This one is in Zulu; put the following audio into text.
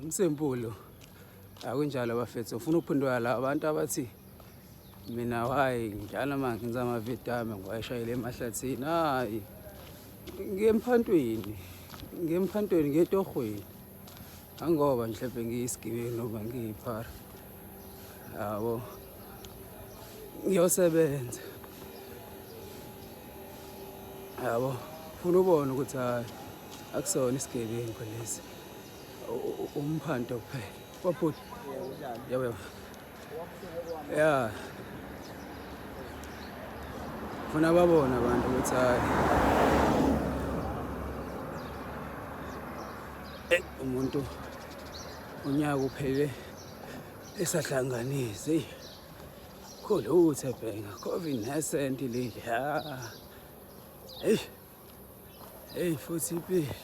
Msempulo. Akunjalo bafethu, ufuna ukuphindwa la abantu abathi mina why njalo uma ngenza amavidiyo ami ngiwashayele emahlathini. Hayi. Ngiyemphantweni. Ngiyemphantweni ngiyetohweni. Angoba mhlawumbe ngiyisigebengu noma ngiyiphara. Yabo. Ngiyosebenza. Yabo. Funa ubone ukuthi hayi akusona isigebengu lesi. Umphanto kuphela. Kwabhuti. Yebo yebo. Ya. Funa babone abantu ukuthi hayi. Eh umuntu unyaka uphele esahlanganise. Khuluthe bhenga covid nesenti leli. Ha. Hey. Hey futhi impilo.